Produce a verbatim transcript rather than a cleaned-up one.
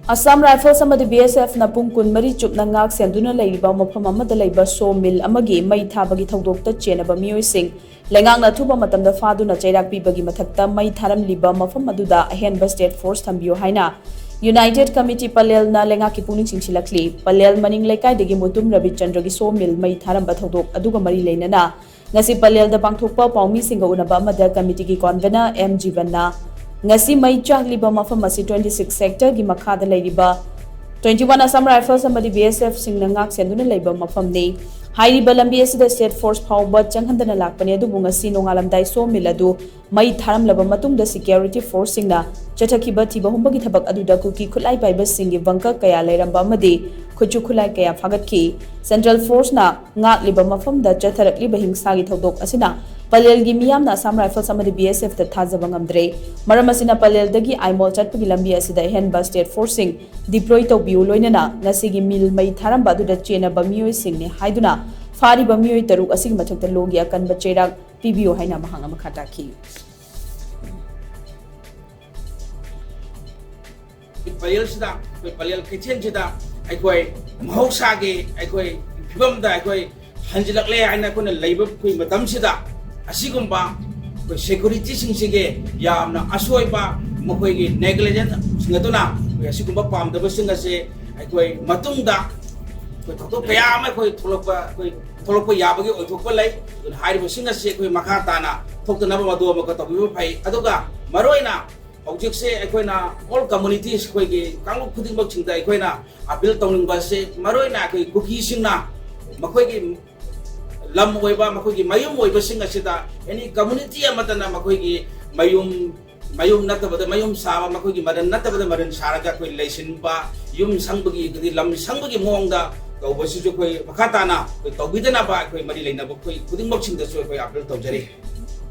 Assam Rifles ꯑꯃꯗꯤ B S F ꯅ ꯄꯨꯡ ꯀꯨꯟꯃꯔꯤ ꯆꯨꯞꯅ ꯉꯥꯛ ꯁꯦꯟꯗꯨꯅ ꯂꯩꯔꯤꯕ ꯃꯐꯝ ꯑꯃꯗ ꯂꯩꯕ saw mill ꯑꯃꯒꯤ ꯃꯩ ꯊꯥꯕꯒꯤ ꯊꯧꯗꯣꯛꯇ ꯆꯦꯟꯅꯕ ꯃꯤꯑꯣꯏꯁꯤꯡ ꯂꯩꯉꯥꯛꯅ ꯑꯊꯨꯕ ꯃꯇꯝꯗ ꯐꯥꯗꯨꯅ ꯆꯩꯔꯥꯛ ꯄꯤꯕꯒꯤ ꯃꯊꯛꯇ ꯃꯩ ꯊꯥꯔꯝꯂꯤꯕ ꯃꯐꯝ ꯑꯗꯨꯗ ꯑꯍꯦꯟꯕ state force ꯊꯝꯕꯤꯌꯨ ꯍꯥꯏꯅ United Committee ꯄꯂꯦꯜꯅ ꯂꯩꯉꯥꯛꯀꯤ ꯄꯨꯛꯅꯤꯡ ꯆꯤꯡꯁꯤꯜꯂꯛꯂꯤ꯫ ꯄꯂꯦꯜ ꯃꯅꯤꯡ ꯂꯩꯀꯥꯏꯗꯒꯤ ꯃꯨꯇꯨꯝ ꯔꯕꯤꯆꯟꯗ꯭ꯔꯒꯤ saw mill ꯃꯩ ꯊꯥꯔꯝꯕ ꯊꯧꯗꯣꯛ ꯑꯗꯨꯒ ꯃꯔꯤ ꯂꯩꯅꯅ ꯉꯁꯤ ꯄꯂꯦꯜꯗ ꯄꯥꯡꯊꯣꯛꯄ ꯄꯥꯎꯃꯤꯁꯤꯡꯒ ꯎꯅꯕ ꯑꯃꯗ committee ꯒꯤ convener M ꯖꯤꯕꯟꯅ ꯉꯁꯤ ꯃꯩ ꯆꯥꯛꯂꯤꯕ ꯃꯐꯝ ꯑꯁꯤ twenty six sector ꯒꯤ ꯃꯈꯥꯗ ꯂꯩꯔꯤꯕ twenty one Assam Rifles ꯑꯃꯗꯤ B S F ꯁꯤꯡꯅ ꯉꯥꯛ ꯁꯦꯟꯗꯨꯅ ꯂꯩꯕ ꯃꯐꯝꯅꯤ꯫ ꯍꯥꯏꯔꯤꯕ ꯂꯝꯕꯤ ꯑꯁꯤꯗ state force ꯐꯥꯎꯕ ꯆꯪꯍꯟꯗꯅ ꯂꯥꯛꯄꯅꯤ, ꯑꯗꯨꯕꯨ ꯉꯁꯤ ꯅꯣꯡꯉꯥꯜꯂꯝꯗꯥꯏ saw mill ꯑꯗꯨ ꯃꯩ ꯊꯥꯔꯝꯂꯕ ꯃꯇꯨꯡꯗ security force ꯁꯤꯡꯅ ꯆꯠꯊꯈꯤꯕ ꯊꯤꯕ ꯍꯨꯝꯕꯒꯤ ꯊꯕꯛ ꯑꯗꯨꯗ ꯀꯨꯀꯤ ꯈꯨꯠꯂꯥꯏ ꯄꯥꯏꯕꯁꯤꯡꯒꯤ ꯕꯪꯀ ꯀꯌꯥ ꯂꯩꯔꯝꯕ ꯑꯃꯗꯤ ꯈꯨꯠꯁꯨ ꯈꯨꯠꯂꯥꯏ ꯀꯌꯥ ꯐꯥꯒꯠꯈꯤ꯫ Central force ꯅ ꯉꯥꯛꯂꯤꯕ ꯃꯐꯝꯗ ꯆꯠꯊꯔꯛꯂꯤꯕ ꯍꯤꯡꯁꯥꯒꯤ ꯊꯧꯗꯣꯛ ꯑꯁꯤꯅ ꯄꯂꯦꯜꯒꯤ ꯃꯤꯌꯥꯝꯅ Assam Rifles ꯑꯃꯗꯤ B S F ꯇ ꯊꯥꯖꯕ ꯉꯝꯗ꯭ꯔꯦ꯫ ꯃꯔꯝ ꯑꯁꯤꯅ ꯄꯂꯦꯜꯗꯒꯤ ꯑꯥꯏꯃꯣꯜ ꯆꯠꯄꯒꯤ ꯂꯝꯕꯤ ꯑꯁꯤꯗ ꯑꯍꯦꯟꯕ state force ꯁꯤꯡ deploy ꯇꯧꯕꯤꯌꯨ, ꯂꯣꯏꯅꯅ ꯉꯁꯤꯒꯤ mill ꯃꯩ ꯊꯥꯔꯝꯕ ꯑꯗꯨꯗ ꯆꯦꯟꯅꯕ ꯃꯤꯑꯣꯏꯁꯤꯡꯅꯤ ꯍꯥꯏꯗꯨꯅ ꯐꯥꯔꯤꯕ ꯃꯤꯑꯣꯏ ꯇꯔꯨꯛ ꯑꯁꯤꯒꯤ ꯃꯊꯛꯇ law ꯒꯤ ꯑꯀꯟꯕ ꯆꯩꯔꯥꯛ ꯄꯤꯕꯤꯌꯨ ꯍꯥꯏꯅ ꯃꯍꯥꯛꯅ ꯃꯈꯥ ꯇꯥꯈꯤ꯫ ꯄꯂꯦꯜꯁꯤꯗ, ꯑꯩꯈꯣꯏ ꯄꯂꯦꯜ ꯀꯩꯊꯦꯜꯁꯤꯗ ꯑꯩꯈꯣꯏ ꯃꯍꯧꯁꯥꯒꯤ ꯑꯩꯈꯣꯏ ꯐꯤꯕꯝꯗ ꯑꯩꯈꯣꯏ ꯍꯟꯖꯤꯜꯂꯛꯂꯦ ꯍꯥꯏꯅ ꯑꯩꯈꯣꯏꯅ ꯂꯩꯕ ꯑꯩꯈꯣꯏ ꯃꯇꯝꯁꯤꯗ, ꯑꯁꯤꯒꯨꯝꯕ ꯑꯩꯈꯣꯏ security ꯁꯤꯡꯁꯤꯒꯤ ꯌꯥꯝꯅ ꯑꯁꯣꯏꯕ, ꯃꯈꯣꯏꯒꯤ negligence ꯁꯤꯡ ꯑꯗꯨꯅ ꯑꯩꯈꯣꯏ ꯑꯁꯤꯒꯨꯝꯕ ꯄꯥꯝꯗꯕꯁꯤꯡ ꯑꯁꯦ ꯑꯩꯈꯣꯏ ꯃꯇꯨꯡꯗ ꯑꯩꯈꯣꯏ ꯊꯧꯗꯣꯛ ꯀꯌꯥ ꯑꯃ ꯑꯩꯈꯣꯏ ꯊꯣꯛꯂꯛꯄ, ꯑꯩꯈꯣꯏ ꯊꯣꯛꯂꯛꯄ ꯌꯥꯕꯒꯤ ꯑꯣꯏꯊꯣꯛꯄ ꯂꯩ꯫ ꯑꯗꯨꯅ ꯍꯥꯏꯔꯤꯕꯁꯤꯡ ꯑꯁꯤ ꯑꯩꯈꯣꯏ ꯃꯈꯥ ꯇꯥꯅ ꯊꯣꯛꯇꯅꯕ ꯃꯗꯨ ꯑꯃꯒ ꯇꯧꯕꯤꯕ ꯐꯩ꯫ ꯑꯗꯨꯒ ꯃꯔꯨꯑꯣꯏꯅ ꯍꯧꯖꯤꯛꯁꯦ ꯑꯩꯈꯣꯏꯅ all communities, ꯑꯩꯈꯣꯏꯒꯤ ꯀꯥꯡꯂꯨꯞ ꯈꯨꯗꯤꯡꯃꯛꯁꯤꯡꯗ ꯑꯩꯈꯣꯏꯅ appeal ꯇꯧꯅꯤꯡꯕ ꯑꯁꯤ, ꯃꯔꯨꯑꯣꯏꯅ ꯑꯩꯈꯣꯏ ꯀꯨꯀꯤꯁꯤꯡꯅ ꯃꯈꯣꯏꯒꯤ ꯂꯝ ꯑꯣꯏꯕ, ꯃꯈꯣꯏꯒꯤ ꯃꯌꯨꯝ ꯑꯣꯏꯕꯁꯤꯡ ꯑꯁꯤꯗ any community ꯑꯃꯠꯇꯅ ꯃꯈꯣꯏꯒꯤ ꯃꯌꯨꯝ, ꯃꯌꯨꯝ ꯅꯠꯇꯕꯗ ꯃꯌꯨꯝ ꯁꯥꯕ, ꯃꯈꯣꯏꯒꯤ ꯃꯔꯟ ꯅꯠꯇꯕꯗ ꯃꯔꯟ ꯁꯥꯔꯒ ꯑꯩꯈꯣꯏ ꯂꯩꯁꯤꯟꯕ, ꯌꯨꯝ ꯁꯪꯕꯒꯤ, ꯑꯗꯒꯤ ꯂꯝ ꯁꯪꯕꯒꯤ ꯃꯑꯣꯡꯗ ꯇꯧꯕꯁꯤꯁꯨ ꯑꯩꯈꯣꯏ ꯃꯈꯥ ꯇꯥꯅ ꯑꯩꯈꯣꯏ ꯇꯧꯕꯤꯗꯅꯕ ꯑꯩꯈꯣꯏ ꯃꯔꯤ ꯂꯩꯅꯕ ꯑꯩꯈꯣꯏ ꯈꯨꯗꯤꯡꯃꯛꯁꯤꯡꯗꯁꯨ ꯑꯩꯈꯣꯏ appeal ꯇꯧꯖꯔꯤ꯫